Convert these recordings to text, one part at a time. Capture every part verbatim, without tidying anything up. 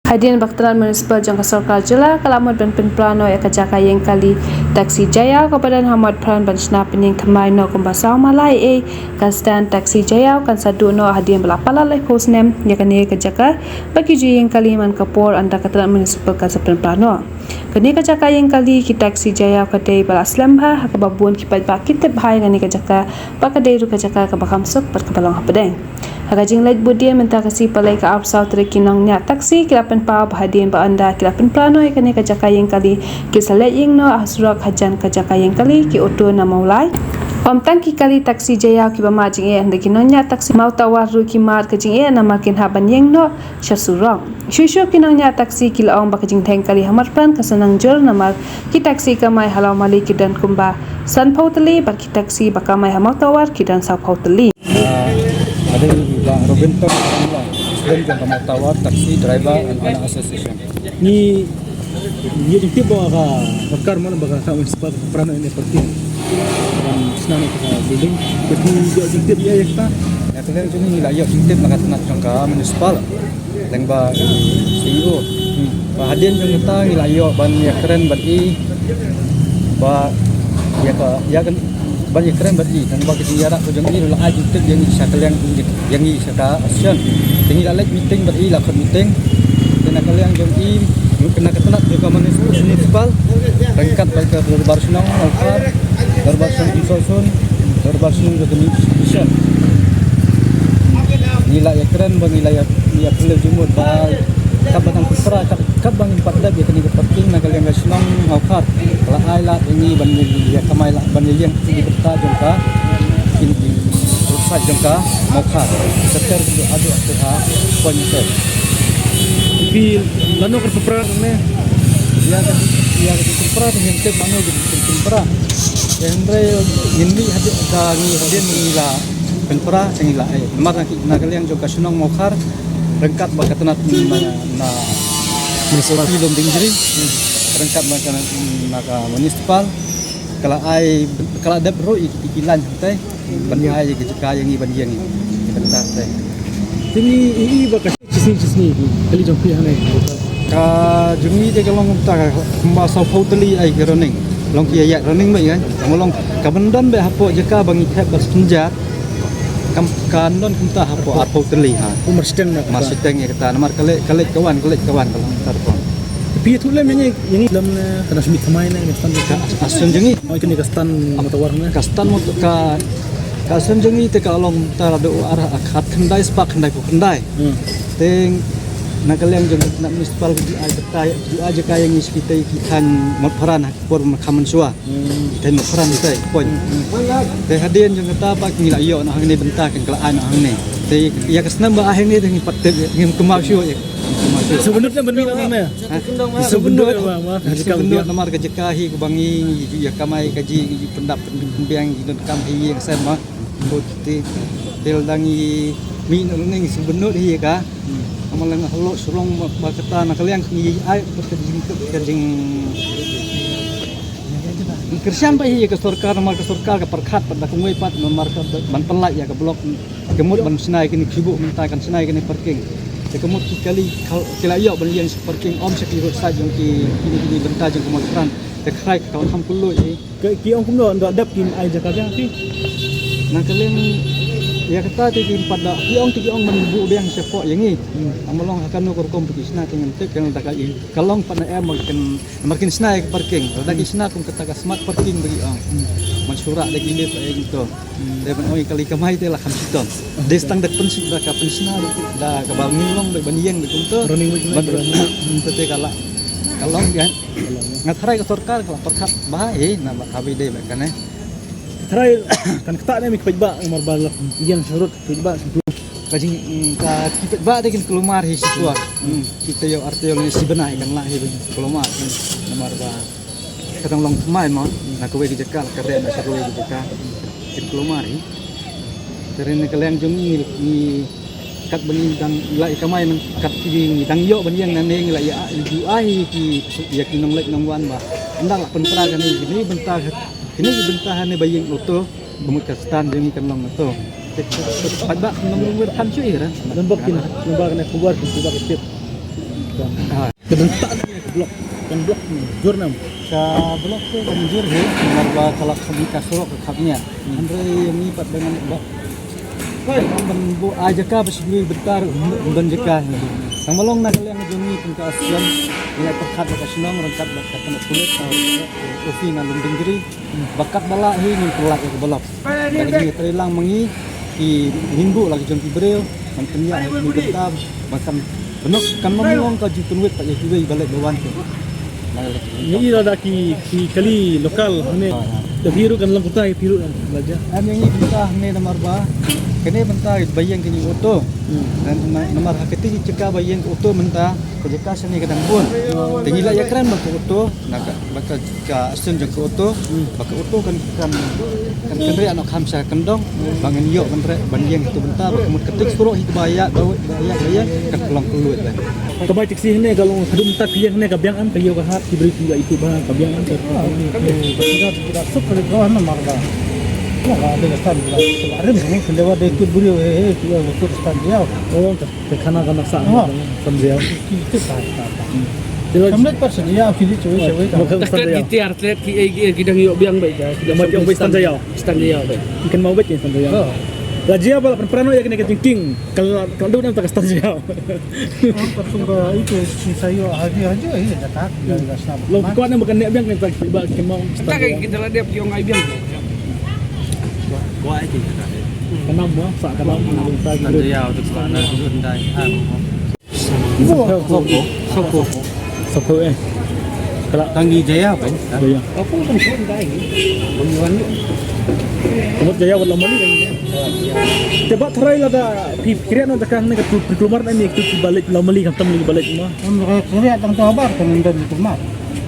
Hadien ba ka tnat municipal jong ka sorkar jylla ka la mut ban pynpra noh ïa ka jaka ïeng kali taxi Jaiaw kaba don ha Motphran ban shna pynïeng thymmai noh kumba saw mailai ei, ka stand taxi Jaiaw kan sa duh noh hadien ba la palat laiphew snem ïa kane ka jaka ba ki ju ïeng kali man ka por ynda ka tnat municipal kan sa pynpra noh. Kane ka jaka ïeng kali ki taxi Jaiaw ka dei ba la slem bha ha kaba bun ki paidbah ki tip bha ïa kane ka jaka ba ka dei ruh ka jaka kaba kham suk bad kaba long hapdeng. Ha ka jingleit bud dien mynta ka sngi Palei ka arphew saw tarik ki nongñiah taxi ki la pynpaw ba hadien ba ynda ki la pynpra noh ïa kane ka jaka ïeng kali ki sa leit ïeng noh ha surok hajan ka jaka ïeng kali ki auto na Mawlai. Ym tang ki kali taxi Jaiaw kiba mad jingeh hynrei ki nongñiah taxi Mawtawar ruh ki mad ka jingeh namar kin hap ban ïeng noh sha surok. Shuh shuh ki nongñiah taxi ki la ong ba ka jingdheng kali ha Motphran ka sa nang jur namar ki taxi kamai ha Lawmali ki don kumba sanphew tylli bad ki taxi ba kamai ha Mawtawar ki don sawphew tylli. Ah, nga dei i Bah Robinton Sangla, President jong ka Mawtawar Taxi Driver and Owner Association. Ngi, ngi ïoh jingtip ba ka sorkar, matlab ba ka municipal ka pynpra noh ïa kane ka parking ban shna noh ïa ka building. Te phi ïoh jingtip ïa kata? Ïa kane jong ngi la ïoh jingtip na ka tnat jong ka municipal. Lyngba i C E O. Hmm. Ba hadien jong kata ngi la ïoh ban ïakren bad i. Ba ïa ka, ïa ka, ban ïakren bad i. Tang ba ka jingïarap ka jong i la ai jingtip ïa ngi sha ka liang, ïa ngi sha ka association. Te ngi la leit meeting bad i, la khot meeting. Te na ka liang jong i, na ka tnat jong ka municipal, ryngkat bad ka dorbar shnong Mawkhar, dorbar shnong Umsawsun, dorbar shnong jong ka association. Ngi la ïakren ba ngi la ïa, ïa pynlong jingmut ba katba dang pynpra, kat, katba ngim pat dep ïa kane ka parking na ka liang ka shnong Mawkhar. Ka la ai lad ïa ngi ban ïa kamai lad ban ïa ïeng ki bynta jong ka, ki, ki roadside jong ka Mawkhar. Ka ter ki haduh ha point ter. Phi lano ka pynpra ne? Ïa ka, ïa ka pynpra te ngim tip lano ka pynpra. Hynrei ngin mih hadien ka, ngi hadien ngi la pynpra, te ngi la ai. Namar na ki, na ka liang jong ka shnong Mawkhar, ryngkat bad ka tnat na, na municipal, Lum Diengri, ryngkat bad ka, na ka municipal, ka la ai, ka la dep ruh ïa ki, ki line hangtai, ban ai ïa ka jaka ïa ngi ban ïeng ïa ka bynta hangtai. Te ngi ïohi ba ka shisngi shisngi ki kali jong phi hangne. Ka jong ngi te ka long kumta, kumba sawphew tylli ai ki running. Long ki ïaid running beit kan. Ka long, ka ban don beit hapoh jaka ba ngi thep ba shu jynjar. Kam, kan don kumta hapoh arphew tylli ha. Kumar shiteng na kumta. Mar shiteng ïa kata, namar ka leit, ka leit ka wan, ka leit ka wan, ka long kumta rukom. Phi ïathuh lem ïa ngi, ïa ngi lem ne, ka nang shu mih thymmai ne, ka stand. Ka, ka stand jong ngi. Oh, kane ka stand Mawtawar ne? Ka stand Mawt-, ka, ka stand jong ngi te ka long kumta haduh ar, ar, khatkhyndai spah khyndaiphew khyndai. Hmm. Te na ka liang jong ka tnat municipal ka ju ai bynta, ju ai jaka ïa ngi sha kitei ki thaiñ Motphran ha ki por ba kham mynshuwa. Hmm. Ki thaiñ Motphran kitei, point. Hmm, hmm. Te hadien jong kata pat ngi la ïoh na hangne bynta, kan ka la ai na hangne. Te ïa ka snem ba ai hangne te ngi pat tip, ngim kynmaw shuh ïa. Shu bynnud ne bynnud hangne? Ha? Shu bynnud. Shu bynnud namar ka jaka hi kaba ngi ju ïa kamai ka ji, ngi ju pyndap pynbiang, ngi donkam hi ïa ka sem ma. Bad te, te lada ngi mih na running shu bynnud hi ka. Hmm. Namar lada nga haloh shu long ba, ba kata na ka liang ngi ai bad ka jing, ka jing. Ngi kyrshan bha hi ïa ka sorkar, namar ka sorkar ka pyrkhat bad da kumwei pat namar ka ban pynlait ïa ka block. Ka mut ban shna ïa kine ki buh mynta, kan shna ïa kine parking. Te ka mut ki kali ki la ïoh ban ïeng sha parking, ym sha ki roadside jong ki, kine, kine bynta jong ka Motphran. Te khrai ka kham kylluid hi. Ki, ki ong kumno, ynda dep kin ai jaka biang phi? Na ka liang ïa kata te ki pat da, ki ong te ki ong ban buh biang shapoh ïa ngi. Hmm. Namar long ha kano ka rukom ba ki shna te ngam tip, kan da ka i, ka long pat ne em ba kin, namar kin shna ïa ka parking. Lada ki shna kum kata ka smart parking ba ki ong. Hmm. Ban shu rah da ki lift ïa ngi to. Hmm. Te ban ong ïa ka lei kamai te la kham shitom. Dei tang da pynshna, da ka pynshna da kaba ngi long ban ïeng kumto. Running mate. Ban running. Hmm, te te ka la, ka long kan. Nga tharai ka sorkar ka la pyrkhat bha hi, na ba ka bidei ba kane. Tharai kan ktah ne mi ki paidbah, namar ba la ïeng sharud ki paidbah sha. Ka jing, mm, ka ki paidbah te kin kulmar hi shisha. Hmm. Ki taïew ar taïew ne shi bnai kan lah hi ban kulmar. Hmm. Namar ba ka dang long thymmai mo, na kawei ka jaka, la ka reh na sha kawei ka jaka. Kin kulmar hi. Te na ka liang jong ngi, ngi kat ba ngi dang la ïa kamai, nang kat ngi dang ïoh ban ïeng nangne ngi la ïa, ïa ai ki, ïa ki nongleit nongwan ba ynda la pynpra kane, kine bynta, kine bynta hangne ba ïeng auto, ba mut ka stand jong ngi kan long auto. Te, te, te, paidbah nong wer than shuh ïa ra. Nang bok kin, nang bok ne khubor kin, bok kin tip. Ka dang tak ka blok, kan blok jur nam. Ka blok te kan jur hi, namar ba ka la kham ka surok ka kham nia. Hynrei ïa ngi pat ba ngan blok. Ban buh ai jaka ba shu bynta ban jaka hi. Tang ba long na ka liang jong ngi kum ka Asian, ïa pyrkhat ba ka shnong ryngkat ba ka tnat pulit, ofi na Lumdiengjri. Ba kat ba lah hi ngin pynlait ïa ka ba lok. Ba ngi trei lang ma ngi ki ngin buh la ki jong ki briew ban pynïaid ïa ki bynta ba kan bynuk kan ym long ka jingpynwit pat ïa kiwei ba leit ba wan ki. Ngi ïa da ki, ki kali lokal ne. Da biru kan lang kutai biru kan belajar. Am ïa ngi bynta ne namar ba kane bynta ba ïeng kane auto. Namar ha kata ki jaka ba ïeng auto mynta ka jaka shane ka dang bun. Te ngi la ïakren bad ka auto na ka, bad ka, ka station jong ka auto, bad ka auto kan, kan, kan kynriah noh kham sha kyndong, ba ngin ïoh kynriah ban ïeng ha tu bynta, bad ka mut ka tik surok hi kaba ïa, ba ïa, ba ïa, kan ka long kylluid ba. Ka bai taxi hynne ka long ka dum tak ïeng hynne ka biang am ka ïoh ka hat ki briew ki ïa itu ba ka biang am ka. Kita kita suk ka ko hana marga. Ya ka ada ka san kita. Arim kamu selewa de tu briew he he tu ya tu stand ya. Oh. Te khana ka nasa. Oh. Samjel. Ki, ki, ki, ki, ki. Samlet pat samjel, ki, ki, ki, ki. Bukan samjel. Kita artlet ki, eh, ki, ki dang ïoh biang bai ka. Kita mat ïoh bai samjel. Samjel bai. Ikan mau bai samjel. Oh. La jia bala pran ïa kane ka jingkieng. Kal, kal dun ta ka samjel. Oh, patung ka itu si sayo haji haji eh, kata. Lo ko na bukan ne biang kita ba ki mau. Kita ka kita la dep ïoh ngai biang. Kuat aja kita. Kenam ba, sa kenam. Samjel tu sana tu kendai. Sopo? Sopo? Sopo, eh? Kala tangi jaya apa ya? Jaya. Apa pun pun dah ini. Bang Iwan ni. Umut jaya wat lamali kan. Te ba tharai lada phi kria na takang ne ka tu, tu lamar na ni tu, tu balik lamali kan tam ni balik ma. Am kria tang tu habar kan dan tu ma.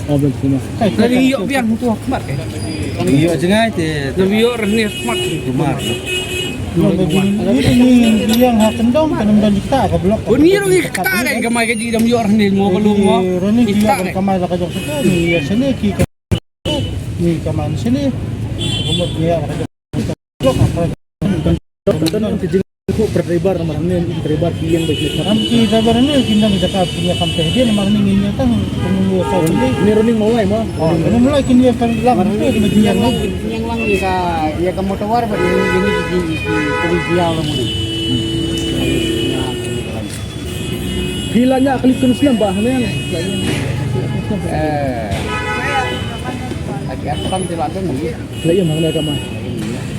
Oh, betul. Tadi ïoh biang tu khmat eh. Ïoh jngai te. Nabi ïoh rehni khmat. Khmat. Ni ni yang ha kendong kan dan kita ka blok. Ni ro ni kita kan kamai ka ji dam ïoh rehni mo ka lu mo. Ni kita kan kamai la ka jong kita ni ya sini ki. Ni kamai sini. Kemut ni ya la ka jong. Driver namar hangne driver ki ïeng bad ki. Am ki driver hangne ki nang jaka ki ïa kam te dia namar hangne ngin ïa tang pynlong sa ni. Ni running mawlai ma. Oh, running mawlai ki ïa kan lang tu ki ïeng lang. Ïeng lang ïa ka, ïa ka motor war bad ïeng ïeng ki ki ki ïa lang ni. Phi la ñiah kali kun snem ba hangne. Eh. Aki akan te la tu ni. La ïa ma kane ka ma.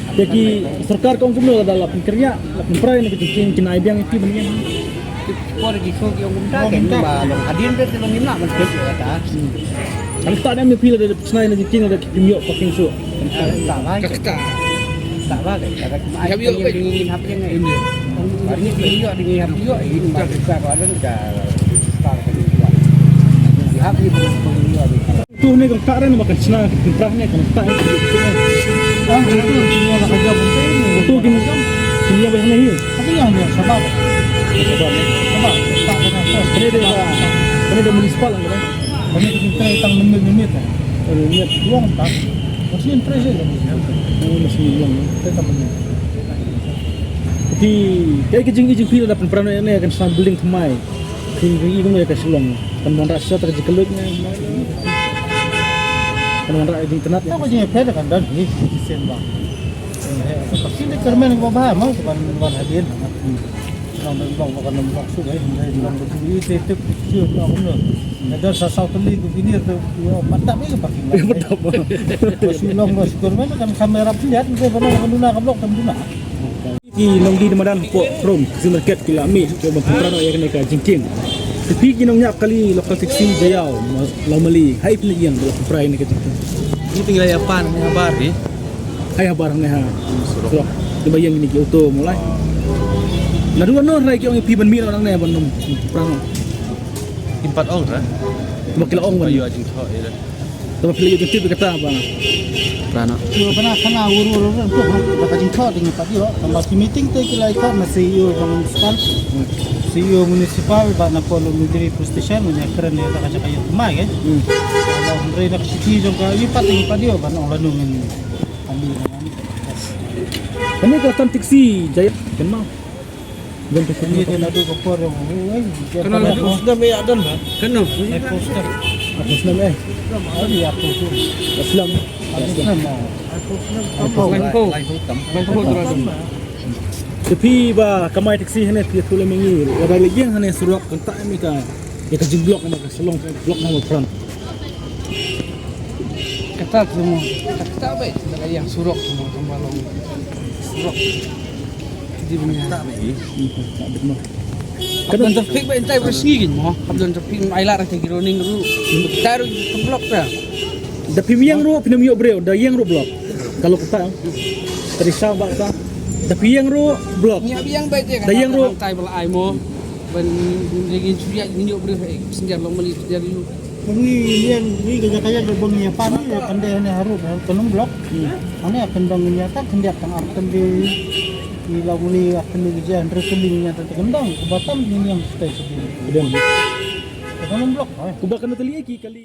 Te ki sorkar ka ong kumno lada la pynkyrñiah, la pynpra ïa kane ka jingkieng kin ai biang ïa phi ban ïeng. Por ki shu ki ong kumta ke ba long hadien te long ïa ban pynpra kata. Hangta ne me phi lada pynshna ïa kane ka jingkieng lada kim ïoh parking shuh. Ta ba. Ta ba ke. Hap ïoh ba ngin hap ïeng. Ba ngin ïoh ngin hap ïoh ïa ba ka ka ka ka. Hap ïoh. Tu ne kan ka ren ma kan shna kan prah ne kan ta. Ang tu tu ni la ka jam tu. Tu kin kin ya ba ne hi. Tapi yang dia sabar. Sabar. Sabar. Tak kena. Kene dia kene dia municipal kan. Kami kita tang minit minit. Minit. Luang tak. Masih interest je. Masih luang. Kita minit. Tapi kai ka jing i jing phi la pynpra ne kan shna building thymmai. Ki, ki, ki, ki, ka Shillong. Kan wanrah sha ta ka jingkylluid ne. Kan wanrah jingtnat. Ta ka jingphet kan don hi, hi sen ba. Eh, ka pasi ne kyrmen ba ba ma, ban, ban hadien. Kan ban, ban, ban, ban, ban, su dai, ban, ban, ban, i te te su ba ko no. Ada sa sa teli ko bini tu, yo, mantap ni ka parking. Mantap. Ka Shillong ka Shillong kan kamera pilihan, ko ba na duna ka blok kan duna. Ki nongdie nomadan hapoh Krum Taxi Market ki la mih shuh ban pynpra noh ïa kane ka jingkieng. Te phi ki nongñiah kali local taxi Jaiaw, Lawmali, haei phi la ïeng ban pynpra ïa kane ka jingkieng? Ngi te ngi la ïa pan hangne habar hi. Haei habar hangne ha surok. Surok. Te ba ïeng kine ki auto mawlai. Naduh ano hynrei ki ong ïa phi ban mih noh nangne ban ym pynpra noh? Kim pat ong ra. Te ba ki la ong ban ïoh jingthoh ïa. Tang ba phi la ïoh jingtip ïa kata ba. Rana. Ki ba na khana wur wur wur tu ha. Ba ka jingthoh ding pat ïoh. Tang ba ki meeting te ki la ïoh na C E O jong municipal. C E O municipal ba na Polo Military Police Station, ïa kren ïa ka jaka ïoh mai ke. Hmm. Ba hynrei na ka city jong ka ïoh pat ding pat ïoh ba na ong lanu ngin. Kane ka tan taxi Jaiaw kan ma. Don te kini te nadu ko por, oi, kena nadu snem eh, adan ba? Kena. Ai poster. Aku snem eh. Ai aku tu. Islam. Aku snem. Aku snem. Aku. Lain ko. Lain ko. Lain ko. Te phi ba kamai taxi hane phi tu le mengi. Ba le ïeng hane surok kan ta mi ka. Ïa ka jingblok ïa ka Shillong blok number front. Kata tu mo, kata ba ïa ka surok tu mo, tang ba long surok. Di bniah. Hap don traffic ba ïa tai ba sngi kin mo. Hap don traffic ai la ra te ki running ruh. Taru blok ta. Da phim ïeng ruh phin ym ïoh briew, da ïeng ruh blok. Ka long kata. Tadi sa ba ta. Da phi ïeng ruh blok. Ngi hap ïeng ba te. Da ïeng ruh. Tai ba la ai mo. Ban, ban jingin shu ïa ngi ïoh briew, eh, passenger long mali passenger ïoh. Ngi ïeng, ngi ka jaka ïeng ba ngi ïa pan ngi ïa kynde hane harum, ha kynum blok. Hmm. Hane ïa kyndong ngi ïa tak khyndiat tang ar tylli. Ngi long mali ar tylli ngi ïa hynriew tylli ngi ïa tak kyndong, kaba tam ngi ïeng stay sydney. Kynum blok, eh. Kuba kynum tylli ki kali.